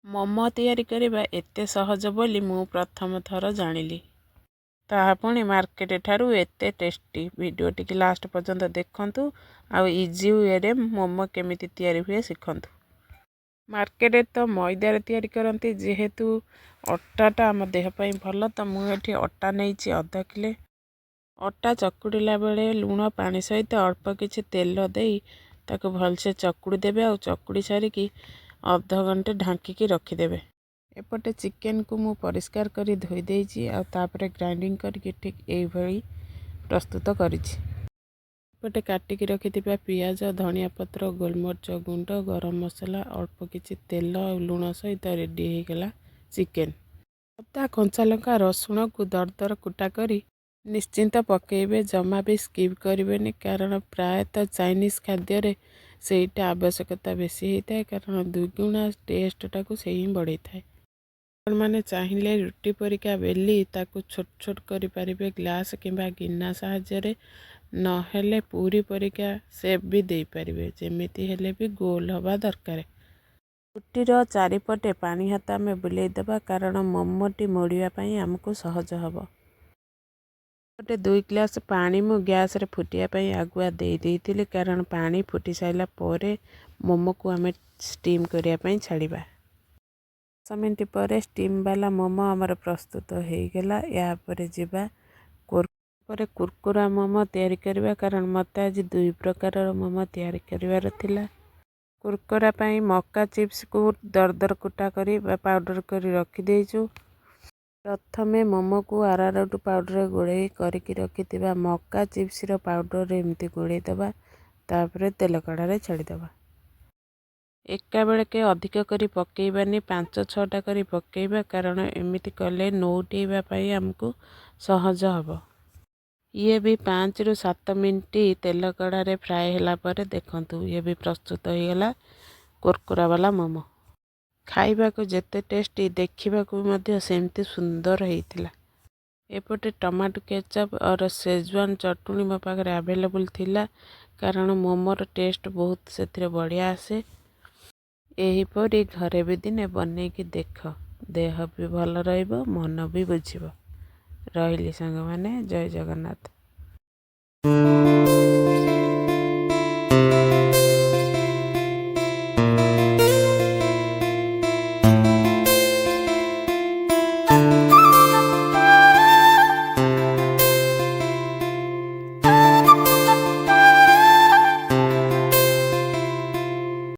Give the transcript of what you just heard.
ମୋମୋ ତିଆରି କରିବା ଏତେ ସହଜ ବୋଲି ମୁଁ ପ୍ରଥମ ଥର ଜାଣିଲି, ତାହା ପୁଣି ମାର୍କେଟ ଠାରୁ ଏତେ ଟେଷ୍ଟି। ଭିଡ଼ିଓଟିକି ଲାଷ୍ଟ ପର୍ଯ୍ୟନ୍ତ ଦେଖନ୍ତୁ ଆଉ ଇଜି ୱେରେ ମୋମୋ କେମିତି ତିଆରି ହୁଏ ଶିଖନ୍ତୁ। ମାର୍କେଟରେ ତ ମଇଦାରେ ତିଆରି କରନ୍ତି। ଯେହେତୁ ଅଟାଟା ଆମ ଦେହ ପାଇଁ ଭଲ, ତ ମୁଁ ଏଠି ଅଟା ନେଇଛି ଅଧ କିଲେ। ଅଟା ଚକୁଡ଼ିଲା ବେଳେ ଲୁଣ ପାଣି ସହିତ ଅଳ୍ପ କିଛି ତେଲ ଦେଇ ତାକୁ ଭଲସେ ଚକୁଡ଼ି ଦେବେ ଆଉ ଚକୁଡ଼ି ସାରିକି ଅଧଘଣ୍ଟେ ଢାଙ୍କିକି ରଖିଦେବେ। ଏପଟେ ଚିକେନକୁ ମୁଁ ପରିଷ୍କାର କରି ଧୋଇ ଦେଇଛି ଆଉ ତାପରେ ଗ୍ରାଇଣ୍ଡିଙ୍ଗ କରିକି ଠିକ୍ ଏଇଭଳି ପ୍ରସ୍ତୁତ କରିଛି। ଏପଟେ କାଟିକି ରଖିଥିବା ପିଆଜ, ଧନିଆ ପତ୍ର, ଗୋଲମରିଚ ଗୁଣ୍ଡ, ଗରମ ମସଲା, ଅଳ୍ପ କିଛି ତେଲ ଆଉ ଲୁଣ ସହିତ ରେଡ଼ି ହେଇଗଲା ଚିକେନ। ଅଦା, କଞ୍ଚା ଲଙ୍କା, ରସୁଣକୁ ଦରଦର କୁଟା କରି ନିଶ୍ଚିନ୍ତ ପକାଇବେ, ଜମା ବି ସ୍କିପ୍ କରିବେନି, କାରଣ ପ୍ରାୟତଃ ଚାଇନିଜ୍ ଖାଦ୍ୟରେ ସେଇଟା ଆବଶ୍ୟକତା ବେଶୀ ହେଇଥାଏ, କାରଣ ଦୁଇଗୁଣା ଟେଷ୍ଟଟାକୁ ସେଇ ହିଁ ବଢ଼େଇଥାଏ। ଆପଣମାନେ ଚାହିଁଲେ ରୁଟି ପରିକା ବେଲି ତାକୁ ଛୋଟ ଛୋଟ କରିପାରିବେ ଗ୍ଲାସ୍ କିମ୍ବା ଗିନା ସାହାଯ୍ୟରେ, ନହେଲେ ପୁରୀ ପରିକା ସେପ୍ ବି ଦେଇପାରିବେ। ଯେମିତି ହେଲେ ବି ଗୋଲ ହେବା ଦରକାର। ରୁଟିର ଚାରିପଟେ ପାଣି ହାତ ଆମେ ବୁଲେଇ ଦେବା, କାରଣ ମୋମୋଟି ମୋଡ଼ିବା ପାଇଁ ଆମକୁ ସହଜ ହେବ। ଗୋଟେ 2 ଗ୍ଲାସ୍ ପାଣି ମୁଁ ଗ୍ୟାସ୍ରେ ଫୁଟିବା ପାଇଁ ଆଗୁଆ ଦେଇ ଦେଇଥିଲି, କାରଣ ପାଣି ଫୁଟି ସାରିଲା ପରେ ମୋମୋକୁ ଆମେ ଷ୍ଟିମ୍ କରିବା ପାଇଁ ଛାଡ଼ିବା। 10 ମିନିଟ୍ ପରେ ଷ୍ଟିମ୍ ବାଲା ମୋମୋ ଆମର ପ୍ରସ୍ତୁତ ହେଇଗଲା। ଏହାପରେ ଯିବା ପରେ କୁରକୁରା ମୋମୋ ତିଆରି କରିବା, କାରଣ ମୋତେ ଆଜି ଦୁଇ ପ୍ରକାରର ମୋମୋ ତିଆରି କରିବାର ଥିଲା। କୁରକୁରା ପାଇଁ ମକା ଚିପ୍ସକୁ ଦରଦର କୁଟା କରି ବା ପାଉଡ଼ର କରି ରଖିଦେଇଛୁ। ପ୍ରଥମେ ମୋମୋକୁ ଆରାରୁଟ୍ ପାଉଡ଼ରରେ ଗୋଳେଇ କରିକି ରଖିଥିବା ମକା ଚିପ୍ସର ପାଉଡ଼ରରେ ଏମିତି ଗୋଳେଇ ଦେବା। ତାପରେ ତେଲ କଢ଼ାରେ ଛାଡ଼ିଦେବା। ଏକାବେଳକେ ଅଧିକ କରି ପକାଇବାନି, ପାଞ୍ଚ ଛଅଟା କରି ପକାଇବା, କାରଣ ଏମିତି କଲେ ନଉଟେଇବା ପାଇଁ ଆମକୁ ସହଜ ହେବ। ଇଏ ବି 5ରୁ 7 ମିନିଟ୍ ତେଲ କଢ଼ାରେ ଫ୍ରାଏ ହେଲା ପରେ ଦେଖନ୍ତୁ, ଇଏ ବି ପ୍ରସ୍ତୁତ ହେଇଗଲା କୁରକୁରା ବାଲା ମୋମୋ। ଖାଇବାକୁ ଯେତେ ଟେଷ୍ଟି, ଦେଖିବାକୁ ମଧ୍ୟ ସେମିତି ସୁନ୍ଦର ହେଇଥିଲା। ଏପଟେ ଟମାଟୋ କେଚପ୍ ଅର ସେଜୱାନ୍ ଚଟୁଣି ମୋ ପାଖରେ ଆଭେଲେବୁଲ୍ ଥିଲା, କାରଣ ମୋମୋର ଟେଷ୍ଟ ବହୁତ ସେଥିରେ ବଢ଼ିଆ ଆସେ। ଏହିପରି ଘରେ ବି ଦିନେ ବନେଇକି ଦେଖ, ଦେହ ବି ଭଲ ରହିବ, ମନ ବି ବୁଝିବ। ରହିଲି ସାଙ୍ଗମାନେ, ଜୟ ଜଗନ୍ନାଥ।